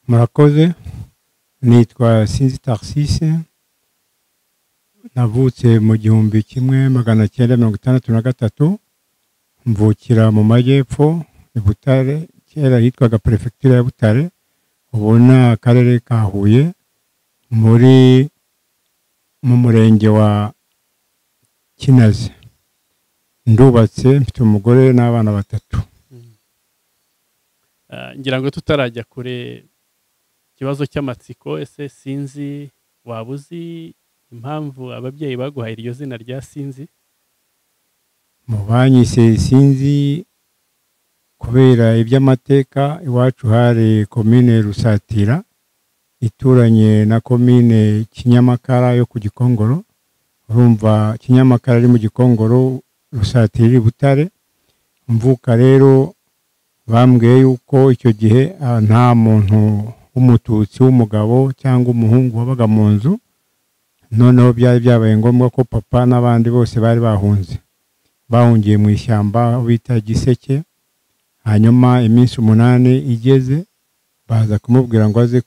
Murakoze. Nitwa Sinzi Tharcisse, navutse mu 1963, mvukira mu majyepfo i Butare, kera hitwaga perefegitura ya Butare, ubu ni akarere ka Huye, mu murenge wa Kinazi. Ndubatse, mfite umugore n'abana 3. Ngira ngo tutarajya kure, ikibazo cy'amatsiko, ese Sinzi waba uzi impamvu ababyeyi baguhaye iryo zina rya Sinzi? Mu banyise Sinzi kubera iby'amateka, iwacu hari komine Rusatira ituranye na komine Kinyamakara yo ku Gikongoro. Urumva Kinyamakara ari mu Gikongoro, Rusatira iri Butare. Mvuka rero bambwiye yuko icyo gihe nta muntu w'umututsi w'umugabo cyangwa umuhungu wabaga mu nzu. Noneho byari byabaye ngombwa ko papa n'abandi bose bari bahunze, bahungiye mu ishyamba bita Giseke. Hanyuma iminsi 8 igeze baza kumubwira ngo aze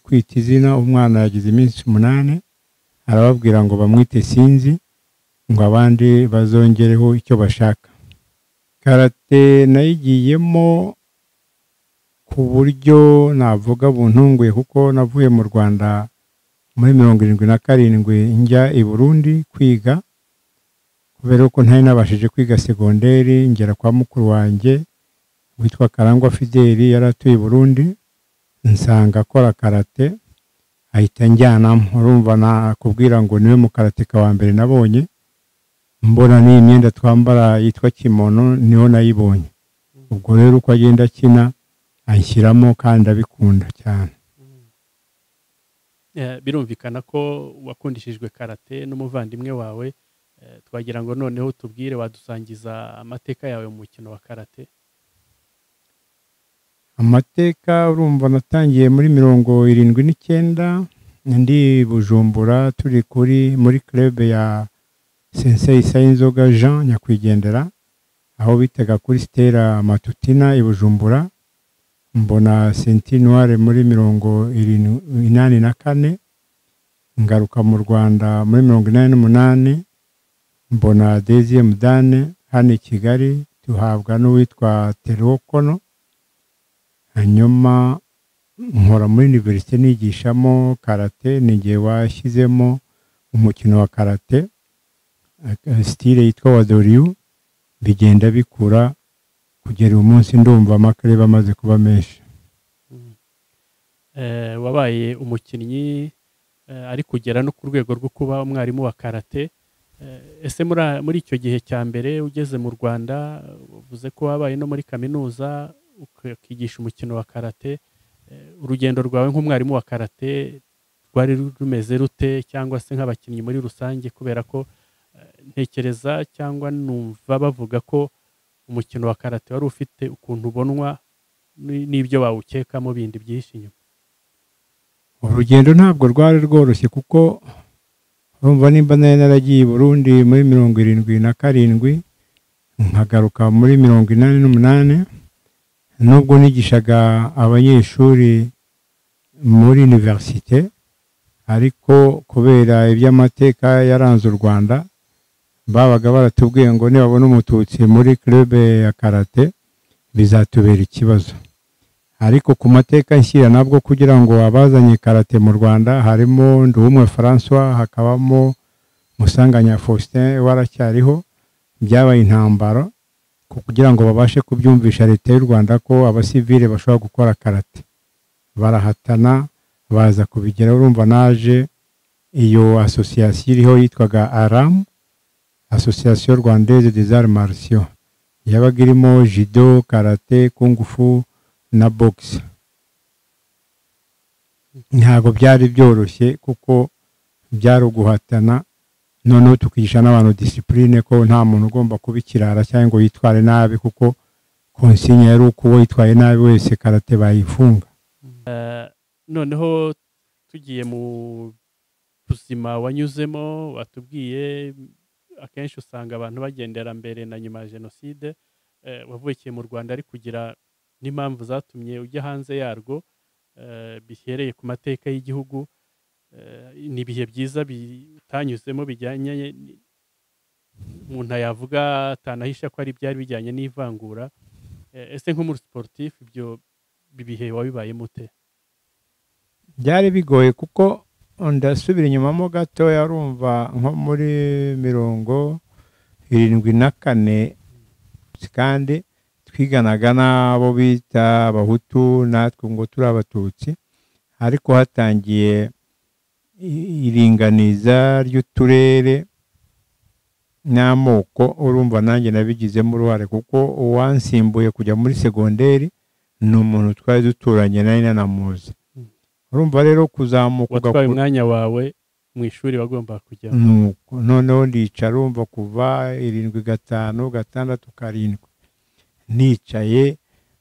kwita izina. Umwana yagize iminsi 8, arababwira ngo bamwite Sinzi, ngo abandi bazongereho icyo bashaka. Karate nayigiyemo ku buryo navuga buntunguye, kuko navuye mu Rwanda muri 77 njya i Burundi kwiga, kubera ko ntari nabashije kwiga segonderi. Ngera kwa mukuru wanjye witwa Karangwa Fideli, yari atuye i Burundi, nsanga akora karate, ahita njyanamo. Urumva nakubwira ngo niwe mukarateka wa mbere nabonye, mbona n'iyi myenda twambara yitwa kimono niho nayibonye. Ubwo rero uko agenda akina anshyiramo kandi abikunda cyane. Birumvikana ko wakundishijwe karate n'umuvandimwe wawe. Twagira ngo noneho tubwire, wadusangiza amateka yawe mu mukino wa karate. Amateka, urumva natangiye muri 79 ndi Bujumbura, turi muri club ya Sensei Sayinzoga Jean nyakwigendera, aho bitaga kuri Stella Matutina i Bujumbura. Mbona Ceinture Noire muri 84, ngaruka mu Rwanda muri 88, mbona deuxième dan hano i Kigali, tuhabwa n'uwitwa Terokono. Hanyuma nkora muri universite nigishamo karate, ninjye washyizemo umukino wa karate style yitwa Wadoryu, bigenda bikura kugera uyu munsi ndumva amakarere amaze kuba menshi. Wabaye umukinnyi ari kugera no ku rwego rwo kuba umwarimu wa karate. Ese muri icyo gihe cya mbere ugeze mu Rwanda, uvuze ko wabaye no muri kaminuza ukigisha umukino wa karate, urugendo rwawe nk'umwarimu wa karate rwari rumeze rute, cyangwa se nk'abakinnyi muri rusange? Kubera ko ntekereza cyangwa numva bavuga ko umukino wa karate wari ufite ukuntu ubonwa n'ibyo bawukekamo bindi byinshi inyuma. Urugendo ntabwo rwari rworoshye, kuko urumva nimba nari naragiye i Burundi muri 77 nkagaruka muri 88, nubwo nigishaga abanyeshuri muri universite, ariko kubera iby'amateka yaranze u Rwanda, babaga baratubwiye ngo nibabona umututsi muri club ya karate bizatubera ikibazo. Ariko ku mateka nshyira nabwo, kugira ngo abazanye karate mu Rwanda harimo Nduwumwe François, hakabamo Musanganya Faustin waracyariho, byabaye intambara kugira ngo babashe kubyumvisha leta y'u Rwanda ko abasivile bashobora gukora karate. Barahatana baza kubigera. Urumva naje iyo association iriho yitwaga ARAM, Association Rwandaise des Arts Martiaux, yabaga irimo judo, karate, kung fu na boxe. Ntabwo byari byoroshye kuko byari uguhatana, noneho tukigisha n'abantu discipline ko nta muntu ugomba kuba ikirara cyangwa ngo yitware nabi, kuko consigne yari uko uwo yitwaye nabi wese karate bayifunga. Noneho tugiye mu buzima wanyuzemo, watubwiye akenshi usanga abantu bagendera mbere na nyuma ya jenoside. Wavukiye mu Rwanda ari kugira n'impamvu zatumye ujya hanze yarwo. Bihereye ku mateka y'igihugu, ni ibihe byiza bitanyuzemo bijyanye, umuntu yavuga atanahisha ko ari byari bijyanye n'ivangura. Ese nk'umu sportif ibyo bihe wabibayemo ute? Byari bigoye kuko ndasubira inyuma mo gatoya, urumva nko muri 74 kandi twiganaga n'abo bita abahutu natwe ngo turi abatutsi, ariko hatangiye iringaniza ry'uturere n'amoko. Urumva nanjye nabigizemo uruhare kuko uwansimbuye kujya muri segonderi ni umuntu twari duturanye nari nanamuzi. Urumva rero kuzamuka watwaye umwanya wawe mu ishuri wagomba kujya. Nuko noneho ndicara, urumva kuva 7, 5, 6, 7 nicaye,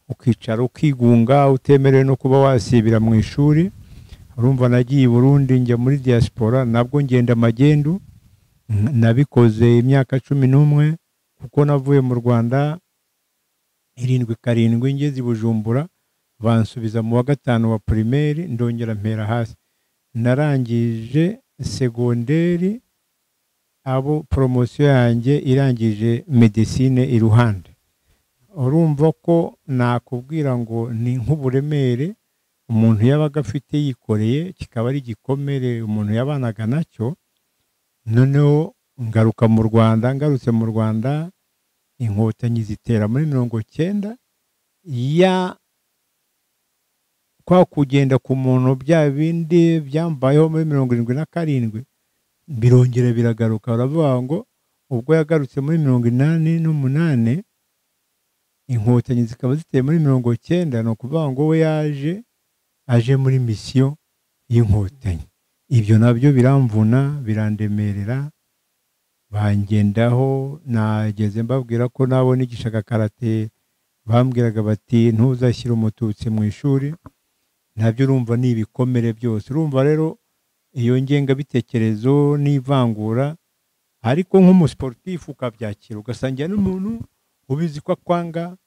ukicara ukigunga utemerewe no kuba wasibira mu ishuri. Urumva nagiye i Burundi njya muri diaspora, nabwo ngenda magendu, nabikoze imyaka 11 kuko navuye mu Rwanda 7, 7 ngeze i Bujumbura bansubiza mu wa 5 wa primaire, ndongera mpera hasi. Narangije segonderi abo promotion yanjye irangije medicine iruhande. Urumva ko nakubwira ngo ni nk'uburemere umuntu yabaga afite yikoreye, kikaba ari igikomere umuntu yabanaga nacyo. Noneho ngaruka mu Rwanda, ngarutse mu Rwanda inkotanyi zitera muri 90 ya kwa kugenda ku muntu bya bindi byambayeho muri 77 birongera biragaruka. Baravuga ngo ubwo yagarutse muri 88 inkotanyi zikaba ziteye muri 90, ni ukuvuga ngo we yaje aje muri misiyo y'inkotanyi. Ibyo nabyo biramvuna, birandemerera, bangendaho. Nageze mbabwira ko nabo nigishaga karate bambwiraga bati ntuzashyire umututsi mu ishuri. Nabyo urumva ni ibikomere byose. Urumva rero iyo ngengabitekerezo n'ivangura, ariko nk'umusportif ukabyakira, ugasangira n'umuntu ubizi ko akwanga,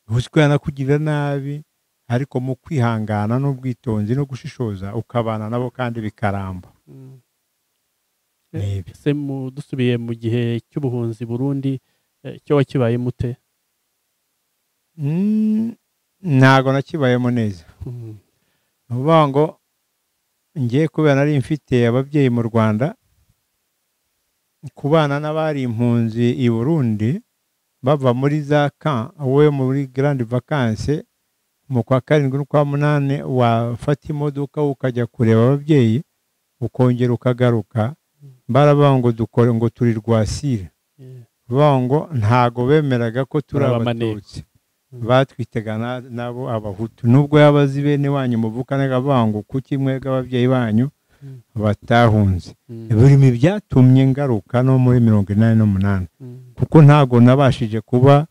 uzi ko yanakugirira nabi, ariko mu kwihangana n'ubwitonzi no gushishoza ukabana nabo kandi bikaramba. Ese dusubiye mu gihe cy'ubuhunzi Burundi, cyo wakibayemo ute? Ntago nakibayemo neza. Nuvuga ngo ngiye kubera nari mfite ababyeyi mu Rwanda, kubana n'abari impunzi i Burundi bava muri za camp, we muri grande vacances mu kwa 7 n'ukwa 8 wafata imodoka ukajya kureba ababyeyi ukongera ukagaruka. Baravuga ngo dukore ngo turi rwasire, bavuga ngo ntago bemeraga ko turi abatutsi, batwitega nabo abahutu. Nubwo yabazi bene wanyu muvukana, bavuga ngo kuki mwega ababyeyi banyu batahunze. Buri mu byatumye ngaruka no muri 88 kuko ntago nabashije kuba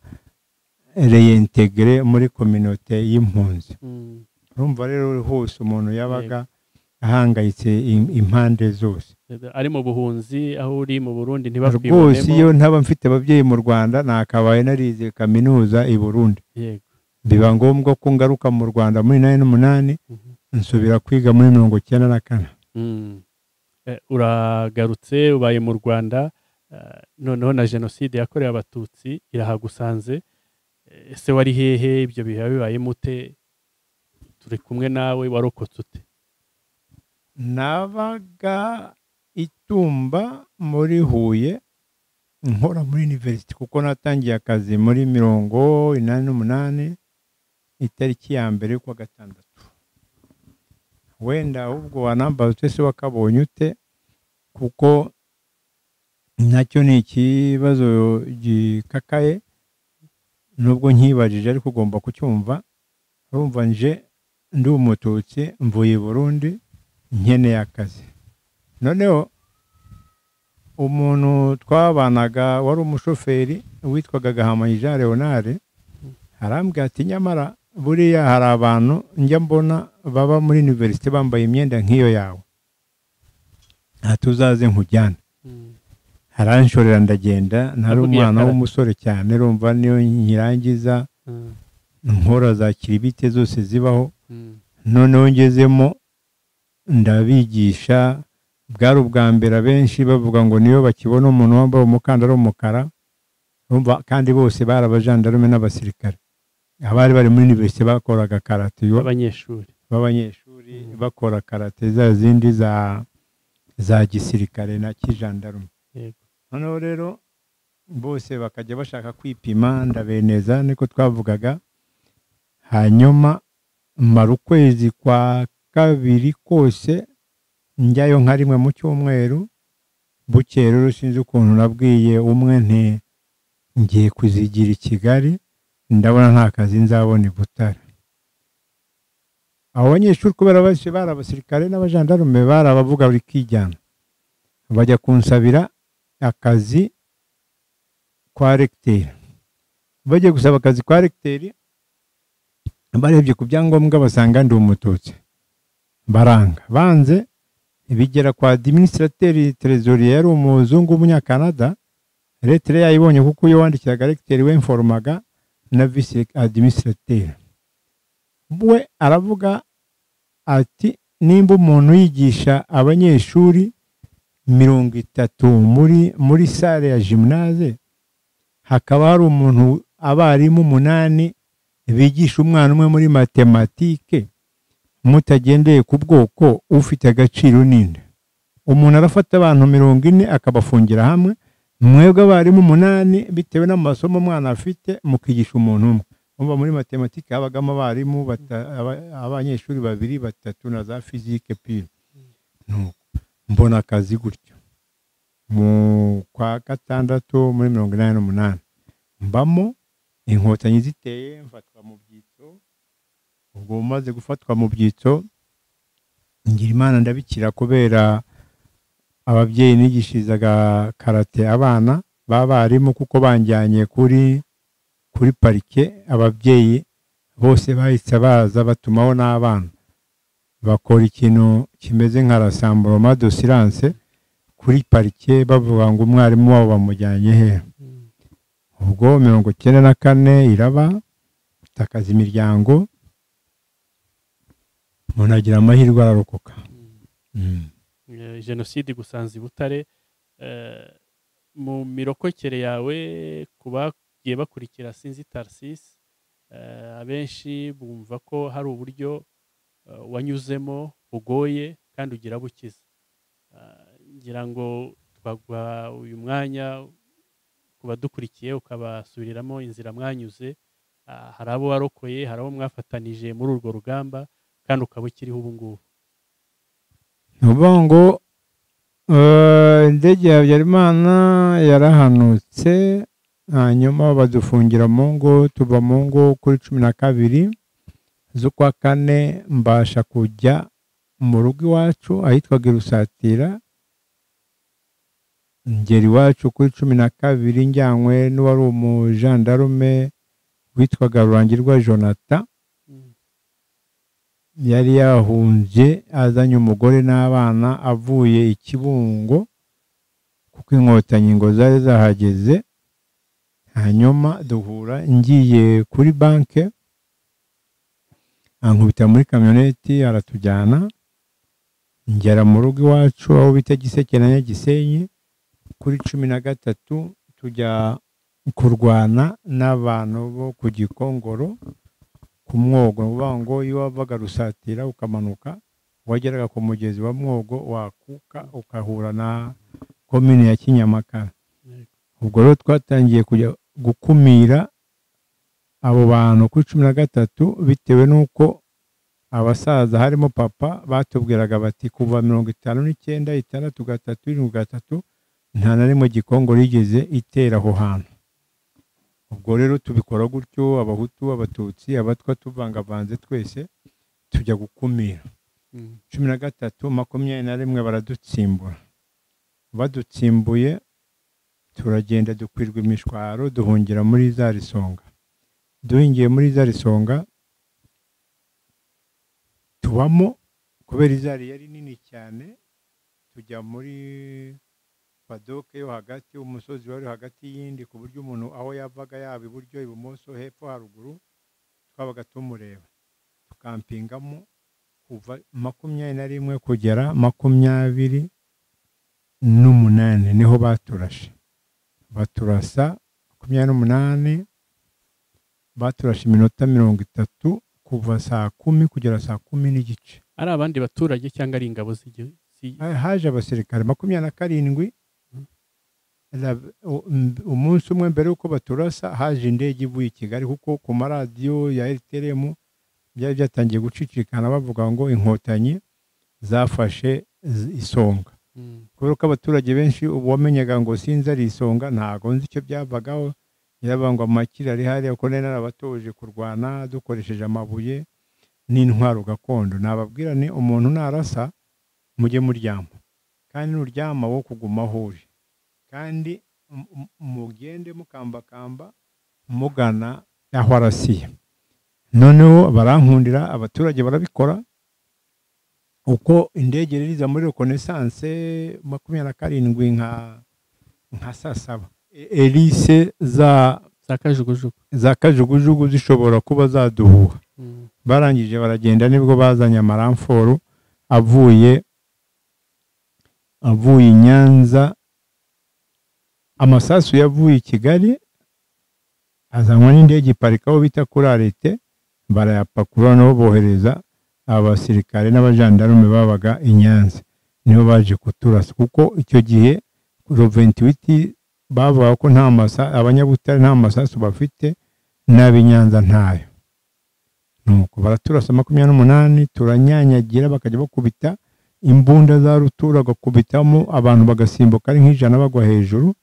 reintegre muri communauté y'impunzi. Urumva rero hose umuntu yabaga ahangayitse impande zose, ari mu buhunzi aho uri mu Burundi ntibakwibonemo. Rwose iyo ntaba mfite ababyeyi mu Rwanda nakabaye narize kaminuza i Burundi. Yego, biba ngombwa ko ngaruka mu Rwanda muri 88 nsubira kwiga muri 94. Uragarutse ubaye mu Rwanda, noneho na jenoside yakorewe abatutsi irahagusanze. Ese wari hehe? Ibyo bihe bibaye mute? Turi kumwe nawe, warokotse ute? Nabaga Itumba muri Huye, nkora muri university kuko natangiye akazi muri 88 itariki ya 1 y'ukwa 6. Wenda ahubwo wanambaza ute se wakabonye ute, kuko nacyo ni ikibazo gikakaye nubwo nkibajije ariko ugomba kucyumva. Urumva nje ndi umututsi mvuye i Burundi nkeneye akazi. Noneho umuntu twabanaga wari umushoferi witwaga Gahamanyi Jean Leonard arambwira ati nyamara buriya hari abantu njya mbona baba muri university bambaye imyenda nk'iyo yawe, atuzaze nkujyane. Aranshorera ndagenda, nari umwana w'umusore cyane, urumva niyo nkirangiza nkora za kiribite zose zibaho. Noneho ngezemo ndabigisha, bwari ubwa mbere abenshi bavuga ngo niyo bakibona umuntu wambaye umukandara w'umukara, kandi bose bari abajandarume n'abasirikare. Abari bari muri universite bakoraga karate, b'abanyeshuri bakora karate za zindi za gisirikare na kijandarume. Noneho rero bose bakajya bashaka kwipima, ndabeneza niko twavugaga. Hanyuma mara ukwezi kwa kabiri kose njyayo nka rimwe mu cyumweru. Bukeye rero sinzi ukuntu nabwiye umwe nti ngiye kuzigira i Kigali, ndabona nta kazi nzabona i Butare. Abo banyeshuri kubera bose bari abasirikare n'abajandarume, bari abavuga bikijyana, bajya kunsabira akazi kwa recteur. Bagiye gusaba akazi kwa recteur, barebye ku byangombwa basanga ndi umututsi, baranga. Banze bigera kwa administrateur trésorier, yari umuzungu w'umunyakanada. Lettre yayibonye kuko iyo wandikiraga recteur we informaga na vice administrateur. We aravuga ati nimba umuntu yigisha abanyeshuri 30 muri salle ya gymnase, hakaba hari umuntu abarimu 8 bigisha umwana umwe muri matematike, mutagendeye ku bwoko, ufite agaciro ninde? Umuntu arafata abantu 40 akabafungira hamwe, mwebwe abarimu 8 bitewe n'amasomo umwana afite mukigisha umuntu umwe. Umva muri matematike habagamo abarimu abanyeshuri 2 3 na za physique pure. Nuko mbona akazi gutyo mu kwa gatandatu muri 88, mbamo inkotanyi ziteye, mfatwa mu byitso. Ubwo maze gufatwa mu byitso ngira Imana ndabikira, kubera ababyeyi nigishirizaga karate abana b'abarimu, kuko banjyanye kuri parike, ababyeyi bose bahise baza batumaho n'abana bakora ikintu kimeze nka rassemblement de silence kuri parike, bavuga ngo umwarimu wabo bamujyanye he. Ubwo 94 iraba, takaza imiryango, umuntu agira amahirwe ararokoka. Jenoside gusanza i Butare, mu mirokokere yawe kubagiye bakurikira Sinzi Tharcisse, abenshi bumva ko hari uburyo wanyuzemo bugoye kandi ugira bukiza. Ngira ngo twaguha uyu mwanya kubadukurikiye ukabasubiriramo inzira mwanyuze. Hari abo warokoye, hari abo mwafatanije muri urwo rugamba, kandi ukaba ukiriho ubu ngubu. Ngo indege ya Habyarimana yarahanutse, hanyuma badufungira mu ngo, tuva mu ngo kuri 12 z'ukwa kane, mbasha kujya mu rugo iwacu ahitwaga Rusatira. Ngera iwacu kuri 12 njyanywe n'uwari umujandarume witwaga Rurangirwa Jonathan. Yari yahunze azanye umugore n'abana avuye i Kibungo, kuko inkotanyi ngo zari zahageze. Hanyuma duhura ngiye kuri banke, ankubita muri kamyoneti aratujyana, ngera mu rugo iwacu aho bita Giseke na Nyagisenyi kuri 13, tujya kurwana n'abantu bo ku Gikongoro ku Mwogo. Uvuga ngo iyo wavaga Rusatira ukamanuka wageraga ku mugezi wa Mwogo, wakuka ukahura na komine ya Kinyamakara. Ubwo rero twatangiye kujya gukumira abo bantu kuri 13, bitewe n'uko abasaza harimo papa batubwiraga bati kuva 59 6 3 7 3 nta na rimwe Gikongoro yigeze itera aho hantu. Ubwo rero tubikora gutyo, abahutu, abatutsi, abatwa tuvangavanze twese tujya gukumira. 13 21 baradutsimbura. Badutsimbuye turagenda dukwirwa imishwaro, duhungira muri za Risonga. Duhingiye muri za Risonga tubamo, kubera izari yari nini cyane, tujya muri padoke yo hagati, umusozi wari hagati y'indi, ku buryo umuntu aho yavaga yaba iburyo, ibumoso, hepfo, haruguru, twabaga tumureba. Tukampingamo Kuva 21 kugera 28 niho baturashe. Baturasa 28, baturashe iminota 30 kuva saa 10 kugera saa 10:15. Ari abandi baturage cyangwa ari ingabo z'igihugu? Haje abasirikare 27. Umunsi umwe mbere yuko baturasa haje indege ivuye i Kigali, kuko ku maradiyo ya RTLM byari byatangiye gucicikana bavuga ngo inkotanyi zafashe Isonga. Kubera ko abaturage benshi wamenyaga ngo sinzi ari Isonga, ntago nzi icyo byavagaho, yaravuga ngo amakira ari hariya, kuko nari narabatoje kurwana dukoresheje amabuye n'intwaro gakondo. Nababwira ni umuntu narasa mujye muryama, kandi nuryama wo kuguma aho uri, kandi mugende mukambakamba mugana aho arasiye. Noneho barankundira, abaturage barabikora. Uko indege ririza muri reconnaissance 27 nka saa 7, elise za kajugujugu za kajugujugu zishobora kuba zaduhuha. Barangije baragenda, nibwo bazanye amaramforo avuye i Nyanza. Amasasu yavuye i Kigali azanwa n'indege iparika aho bita kuri arete, barayapakura no bohereza abasirikare n'abajandarume babaga i Nyanza, nibo baje kuturasa. Kuko icyo gihe 28 bavuga ko nta masa abanyabutare nta masasu bafite, n'ab'Inyanza ntayo. Nuko baraturasa 28, turanyanyagira, bakajya bakubita imbunda za rutura, bagakubitamo abantu bagasimbuka ari nk'ijana bagwa hejuru.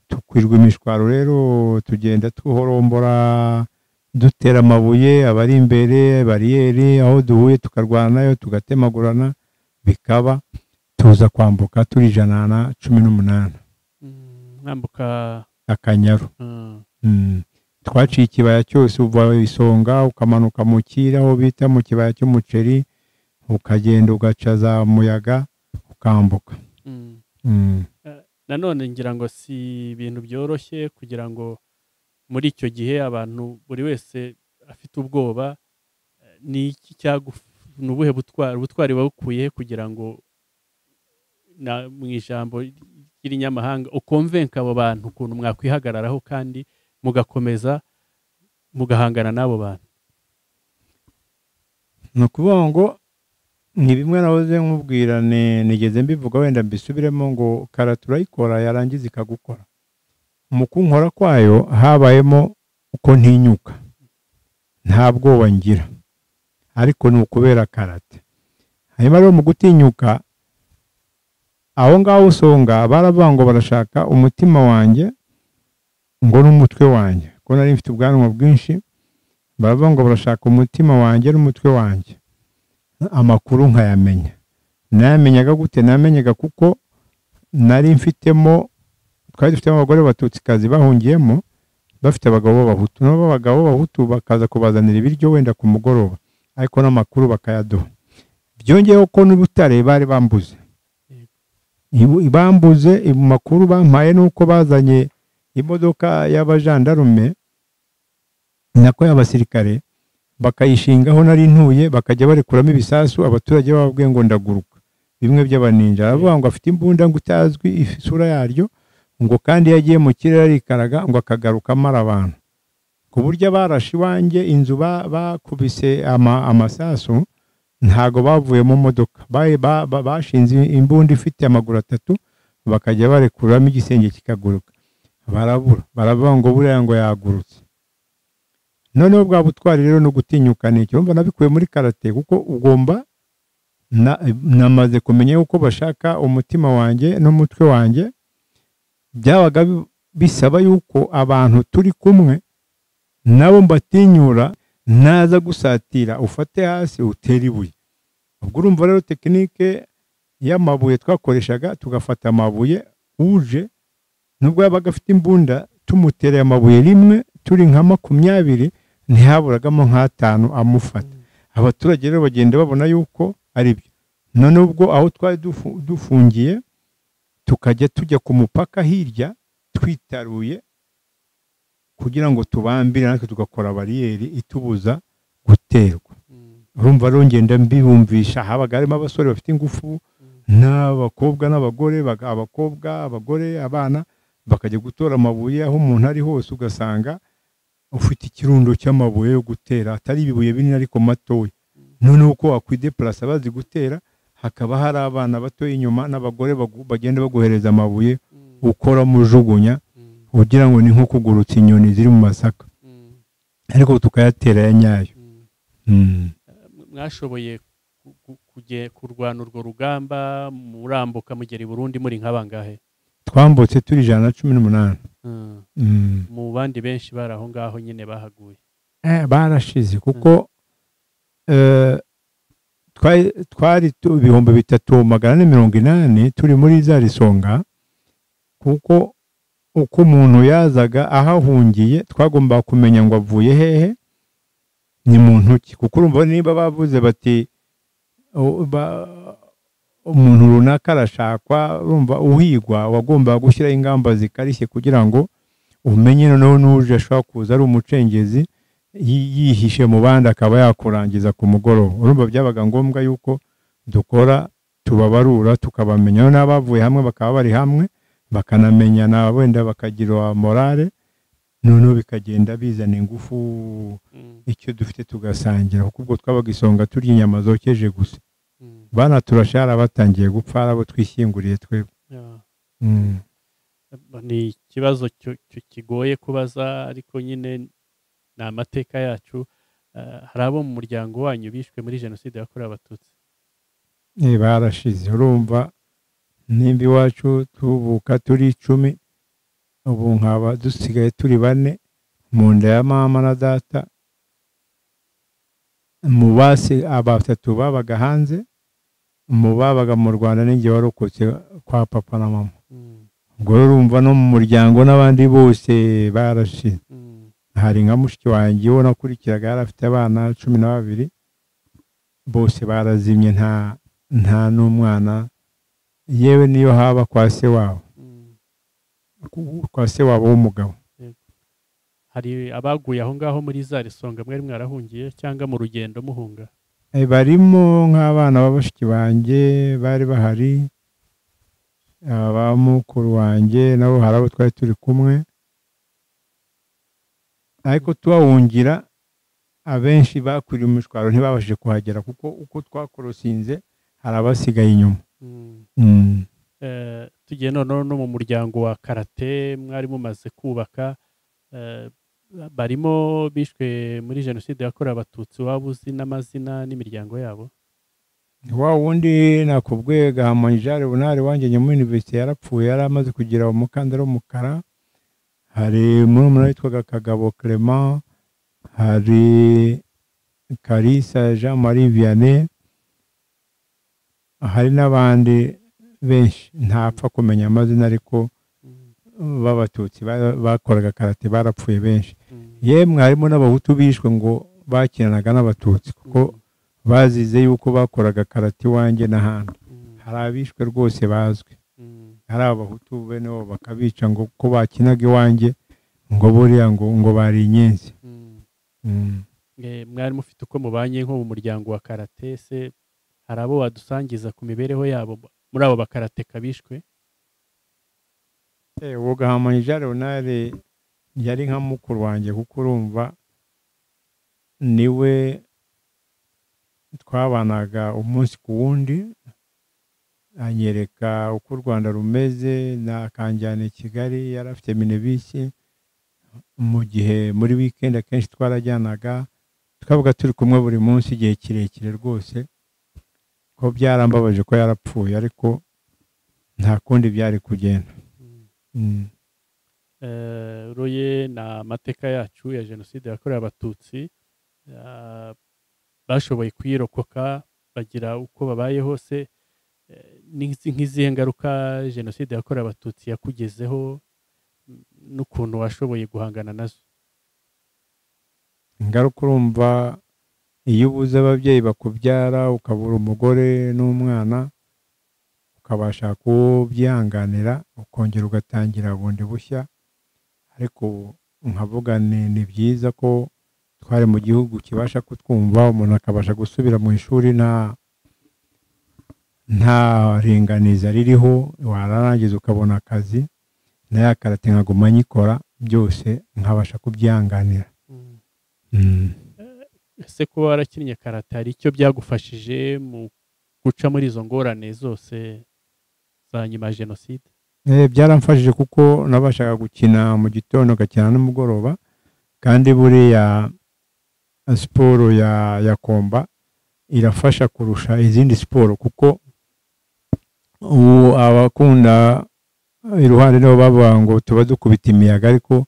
Tukwirwa imishwaro rero, tugenda tuhorombora dutera amabuye abari imbere bariyeri, aho duhuye tukarwanayo tugatemagurana, bikaba tuza kwambuka turi 118. Mwambuka Akanyaru. Twaciye ikibaya cyose, uva Isonga ukamanuka mu Kira aho bita mu kibaya cy'umuceri, ukagenda ugaca za Muyaga ukambuka. Nanone ngira ngo si ibintu byoroshye kugira ngo muri icyo gihe abantu buri wese afite ubwoba, ni iki ni ubuhe butwari babukuye kugira ngo mu ijambo ry'inyamahanga ukonvenka abo bantu ukuntu mwakwihagararaho kandi mugakomeza mugahangana n'abo bantu? Ni ukuvuga ngo ni bimwe nahoze nkubwira, nigeze mbivuga wenda mbisubiremo, ngo karate urayikora yarangiza ikagukora. Mu kunkora kwayo habayemo uko ntinyuka, nta bwoba ngira, ariko ni ukubera karate. Hanyuma rero mu gutinyuka aho ngaho Usonga baravuga ngo barashaka umutima wanjye ngo n'umutwe wanjye, ko nari mfite ubwanwa bwinshi, baravuga ngo barashaka umutima wanjye n'umutwe wanjye, amakuru nkayamenya. Nayamenyaga gute? Namenyaga kuko nari mfitemo, twari dufitemo abagore b'Abatutsikazi bahungiyemo bafite abagabo b'Abahutu, nabo abagabo b'Abahutu bakaza kubazanira ibiryo wenda ku mugoroba, ariko n'amakuru bakayaduha. Byongeyeho ko n'Ubutare bari bambuze, bambuze makuru bampaye nuko bazanye imodoka y'abajandarume nako y'abasirikare, bakayishingaho nari ntuye, bakajya barekuramo ibisasu, abaturage bababwiye ngo ndaguruka, bimwe by'abaninja. Aravuga ngo afite imbunda ngo itazwi isura yaryo, ngo kandi yagiye mu kirere arikaraga ngo akagaruka amara abantu, ku buryo abarashe iwanjye inzu bakubise amasasu ntago bavuye mu modoka, bashinze imbunda ifite amaguru atatu, bakajya barekuramo igisenge kikaguruka. Barabura, baravuga ngo buriya ngo yagurutse. Noneho bwa butwari rero no gutinyuka ni icyo nabikuye muri karate, kuko ugomba namaze kumenya uko bashaka umutima wanjye n'umutwe wanjye. Byabaga bisaba yuko abantu turi kumwe nabo mbatinyura, naza gusatira ufate hasi utere ibuye. Ubwo urumva rero tekinike y'amabuye twakoreshaga, tugafata amabuye, uje nubwo yabaga afite imbunda tumutereye amabuye rimwe turi nka 20, ntihaburagamo nk'atanu amufata. Abaturage rero bagenda babona yuko ari byo. None ubwo aho twari dufungiye tukajya tujya ku mupaka hirya twitaruye kugira ngo tubambire, natwe tugakora bariyeri itubuza guterwa. Urumva rero ngenda mbibumvisha, habaga harimo abasore bafite ingufu n'abakobwa n'abagore, abakobwa, abagore, abana bakajya gutora amabuye aho umuntu ari hose, ugasanga ufite ikirundo cy'amabuye yo gutera, atari ibibuye binini ariko matoya. Noneho uko wakwideplasa bazi gutera, hakaba hari abana batoya inyuma n'abagore bagenda baguhereza amabuye ukora mujugunya, ugira ngo ni nko kugurutsa inyoni ziri mu masaka, ariko tukayatera ya nyayo. Mwashoboye kurwana urwo rugamba, murambuka mugera i Burundi muri nka bangahe? Twambutse turi 118. Mu bandi benshi bari aho ngaho nyine bahaguye? Barashize kuko twari 3480 turi muri za Risonga, kuko uko umuntu yazaga ahahungiye twagomba kumenya ngo avuye hehe, ni muntu ki, kuko urumva niba bavuze bati umuntu runaka arashakwa, urumva uhigwa wagomba gushyiraho ingamba zikarishye kugira ngo umenye noneho n'uje ashobora kuza ari umucengezi yihishe mu bandi akaba yakurangiza ku mugoroba. Urumva byabaga ngombwa yuko dukora tubabarura tukabamenya, n'abavuye hamwe bakaba bari hamwe bakanamenyana, wenda bakagira morale, noneho bikagenda bizana ingufu, icyo dufite tugasangira, kuko ubwo twabaga isonga turya inyama zokeje gusa. Bana turashara batangiye gupfa abo twishyinguriye twebwe. Ni ikibazo kigoye kubaza, ariko nyine ni amateka yacu. Hari abo mu muryango wanyu bishwe muri jenoside yakorewe Abatutsi? Barashize. Urumva nimba iwacu tuvuka turi 10, ubu nkaba dusigaye turi 4 mu nda ya mama na data. Mu basi abatatu babaga hanze, mu babaga mu Rwanda ninjye warokotse kwa papa na mama. Ubwo urumva no mu muryango n'abandi bose barashize. Hari nka mushiki wanjye wo nakurikiraga yari afite abana 12, bose barazimye, nta n'umwana, yewe niyo haba kwa se wabo, kwa se wabo w'umugabo. Hari abaguye aho ngaho muri za Risonga mwari mwarahungiye cyangwa mu rugendo muhunga? Barimo nk'abana b'abashiki banjye bari bahari, aba mukuru wanjye nabo hari abo twari turi kumwe, ariko tubahungira abenshi bakwiriye umushwaro ntibabashije kuhagera, kuko uko twakorosinze hari abasigaye inyuma. Tugiye noneho no mu muryango wa karate mwari mumaze kubaka, barimo bishwe muri jenoside yakorewe Abatutsi, waba uzi n'amazina n'imiryango yabo? Wa wundi nakubwiye Gahamanyi Jean Leonard wanjye muri universite yarapfuye, yari amaze kugira umukandara w'umukara. Hari murumuna witwaga Kagabo Clement, hari Kalisa Jean Marie Vianney, hari n'abandi benshi ntapfa kumenya amazina, ariko b'Abatutsi bakoraga karate barapfuye benshi. Yemwe harimo n'Abahutu bishwe ngo bakinanaga n'Abatutsi, kuko bazize yuko bakoraga karate iwanjye n'ahandi. Hari abishwe rwose bazwi, hari Abahutu bene bo bakabica ngo ko bakinaga iwanjye, ngo buriya ngo bari inyenzi. Mwari mufite uko mubanye nko mu muryango wa karate se, hari abo wadusangiza ku mibereho yabo muri abo bakarateka bishwe? Uwo Gahamanyi Jean Leonard yari nka mukuru wanjye, kuko urumva niwe twabanaga umunsi ku wundi, anyereka uko u Rwanda rumeze, akanjyana i Kigali, yari afite minibisi. Mu gihe muri weekend akenshi twarajyanaga, twabaga turi kumwe buri munsi igihe kirekire rwose, ko byarambabaje ko yarapfuye, ariko nta kundi byari kugenda. Roye na amateka yacu ya jenoside yakorewe Abatutsi, bashoboye kuyirokoka bagira uko babaye hose. Nk'izihe ngaruka jenoside yakorewe Abatutsi yakugezeho n'ukuntu washoboye guhangana nazo? Ingaruka urumva iyo ubuze ababyeyi bakubyara, ukabura umugore n'umwana, ukabasha kubyihanganira, ukongera ugatangira bundi bushya. Ariko nkavuga ni byiza ko Twari mu gihugu kibasha kutwumva, umuntu akabasha gusubira mu ishuri nta ringaniza ririho, warangiza ukabona akazi, na ya karate nkaguma nyikora, byose nkabasha kubyihanganira. Ese kuba warakinnye karate hari icyo byagufashije mu guca muri izo ngorane zose za nyuma ya jenoside? Byaramfashije kuko nabashaga gukina mu gitondo ngakina nimugoroba, kandi buriya siporo ya komba irafasha kurusha izindi siporo, kuko ubu abakunda iruhande nibo bavuga ngo tuba dukubita imiyaga, ariko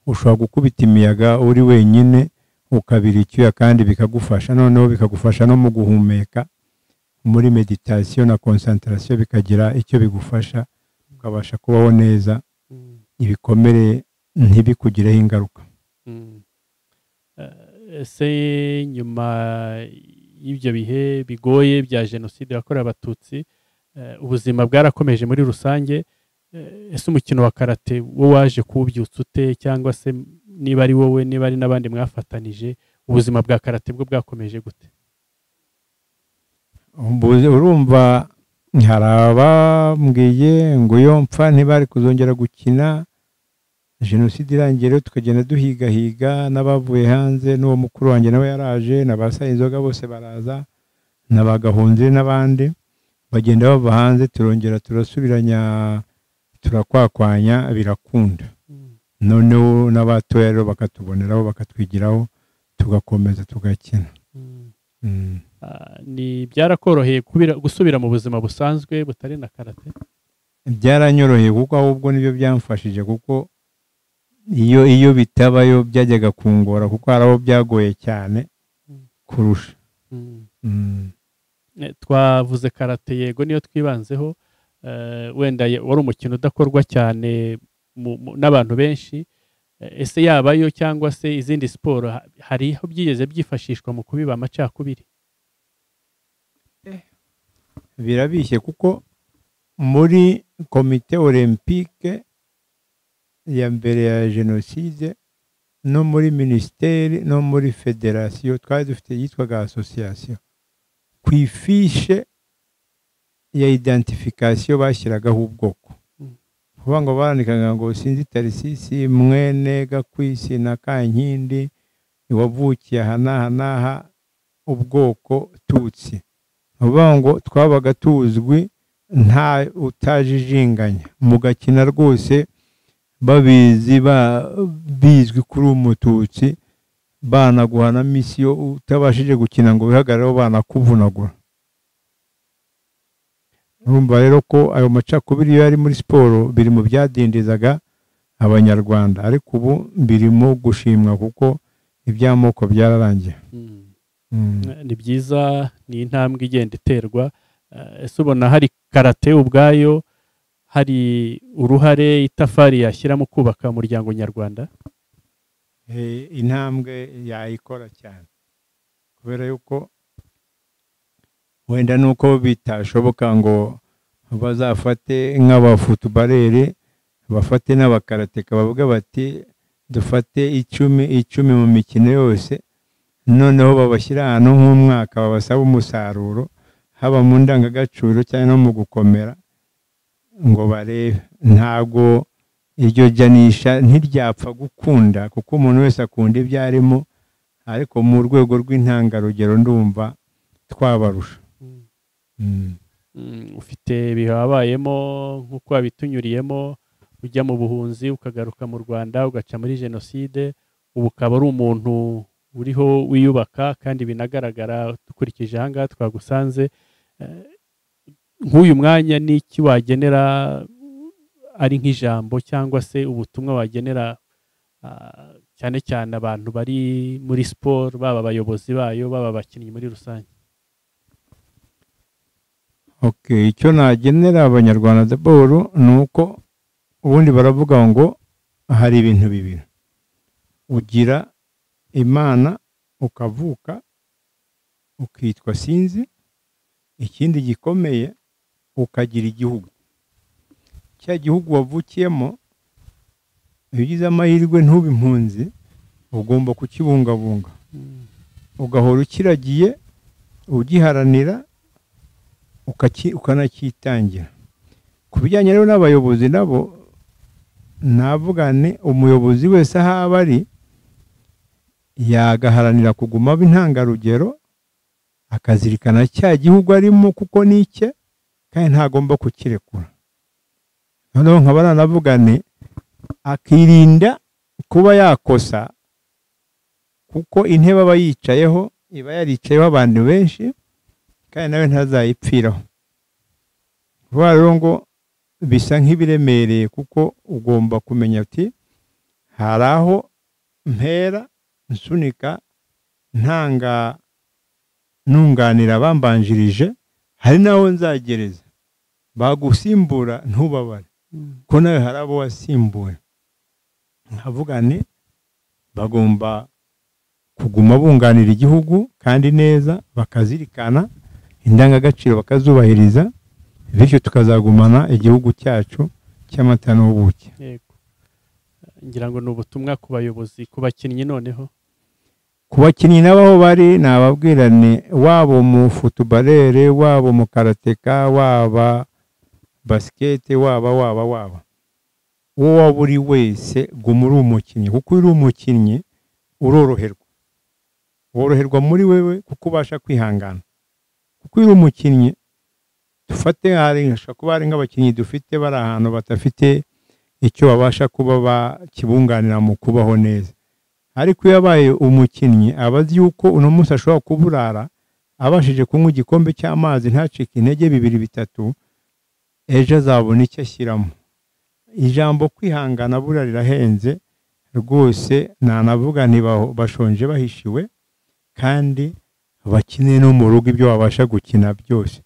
ushobora gukubita imiyaga uri wenyine ukabira icyuya kandi bikagufasha, noneho bikagufasha no mu guhumeka, muri meditation na concentration bikagira icyo bigufasha, ukabasha kubaho neza, ibikomere ntibikugireho ingaruka. Ese nyuma y'ibyo bihe bigoye bya jenoside yakorewe Abatutsi, ubuzima bwarakomeje muri rusange. Ese umukino wa karate wo waje kuwubyutsa ute, cyangwa se niba ari wowe, niba ari n'abandi mwafatanije, ubuzima bwa karate bwo bwakomeje gute? Urumva hari abambwiye ngo iyo mpfa ntibari kuzongera gukina, jenoside irangiye rero tukagenda duhigahiga n'abavuye hanze, n'uwo mukuru wanjye nawe yaraje, na ba Sayinzoga bose baraza, na ba Gahunzire n'abandi bagenda bava hanze, turongera turasubiranya, turakwakwanya, birakunda. Noneho n'abatoya rero bakatuboneraho, bakatwigiraho, tugakomeza tugakina. Ni byarakoroheye gusubira mu buzima busanzwe butari na karate? Byaranyoroheye kuko ahubwo nibyo byamfashije, kuko iyo bitabayo byajyaga kungora, kuko hari aho byagoye cyane kurusha. Twavuze karate, yego niyo twibanzeho, wenda wari umukino udakorwa cyane n'abantu benshi. Ese yabayo cyangwa se izindi siporo hariho byigeze byifashishwa mu kubiba amacakubiri? Birabishye kuko muri komite olympique ya mbere ya jenoside, no muri minisiteri, no muri federasiyo twari dufite yitwaga association, ku ifishe ya identification bashyiragaho ubwoko. Kuvuga ngo barandikaga ngo Sinzi Tarisisi mwene Gakwisi na Kankindi wavukiye aha n'aha n'aha, ubwoko Tutsi. Kuvuga ngo twabaga tuzwi nta utajijinganya, mugakina rwose babizi, bizwi kuri Umututsi, banaguha na misiyo utabashije gukina ngo wihagarareho banakuvunagura. Urumva rero ko ayo macakubiri iyo yari muri siporo biri mu byadindizaga Abanyarwanda, ariko ubu birimo gushimwa kuko iby'amoko byararangiye. Ni byiza, ni intambwe igenda iterwa. Ese ubona hari karate ubwayo hari uruhare itafari yashyira mu kubaka umuryango nyarwanda? Intambwe yayikora cyane, kubera yuko wenda nuko bitashoboka ngo bazafate nk'abafutubarere, bafate n'abakarateka, bavuga bati dufate 10 mu mikino yose, noneho babashyira ahantu nk'umwaka babasaba umusaruro, haba mu ndangagaciro cyangwa no mu gukomera, ngo barebe. Ntabwo iryo janisha ntiryapfa gukunda, kuko umuntu wese akunda ibyo arimo, ariko mu rwego rw'intangarugero ndumva twabarusha. Ufite ibihe wabayemo nk'uko wabitunyuriyemo, ujya mu buhunzi ukagaruka mu Rwanda, ugaca muri jenoside, ubu ukaba ari umuntu uriho wiyubaka kandi binagaragara dukurikije aha ngaha twagusanze. Nk'uyu mwanya ni iki wagenera ari nk'ijambo cyangwa se ubutumwa wagenera cyane cyane abantu bari muri siporo, baba abayobozi bayo, baba abakinnyi muri rusange? Okay, icyo nagenera Abanyarwanda d'abord ni uko ubundi baravuga ngo hari ibintu bibiri: ugira Imana ukavuka ukitwa Sinzi, ikindi gikomeye ukagira igihugu. Cya gihugu wavukiyemo, iyo ugize amahirwe ntube impunzi, Ugomba kukibungabunga, ugahora ukiragiye, ugiharanira, ukanakitangira. Ku bijyanye rero n'abayobozi nabo, navugane umuyobozi wese aho aba ari yagaharanira kuguma aba intangarugero, akazirikana cya gihugu arimo kuko ni icye kandi ntagomba kukirekura. Noneho nkaba nanavugane akirinda kuba yakosa, kuko intebe aba yicayeho iba yaricayeho abantu benshi kandi nawe ntazayipfiraho. Vuba rero ngo bisa nk'ibiremereye, kuko ugomba kumenya ati hari aho mpera nsunika ntanga nunganira abambanjirije, hari n'aho nzagereza bagusimbura ntubabare, ko nawe hari abo wasimbuye. Nkavuga nti bagomba kuguma bunganira igihugu kandi neza, bakazirikana indangagaciro bakazubahiriza, bityo tukazagumana igihugu cyacu cy'amata n'ubuki. Yego, ngira ngo ni ubutumwa ku bayobozi, ku bakinnyi. Noneho ku bakinnyi nabo aho bari nababwira ni waba umufutubarere, waba umukarateka, waba basikete, waba waba waba uwo waba uri wese, guma uri umukinnyi, kuko uri umukinnyi uroroherwa, woroherwa muri wewe kuko ubasha kwihangana. Kuko uri umukinnyi, dufate hashobora kuba hari nk'abakinnyi dufite bari ahantu badafite icyo babasha kuba bakibunganira mu kubaho neza, ariko iyo abaye umukinnyi aba azi yuko uno munsi ashobora kuburara abashije kunywa igikombe cy'amazi ntacike intege bibiri bitatu, ejo azabona icyo ashyiramo. Ijambo kwihangana buriya rirahenze rwose, nanavuga bashonje bahishiwe, kandi bakine no mu rugo ibyo babasha gukina byose.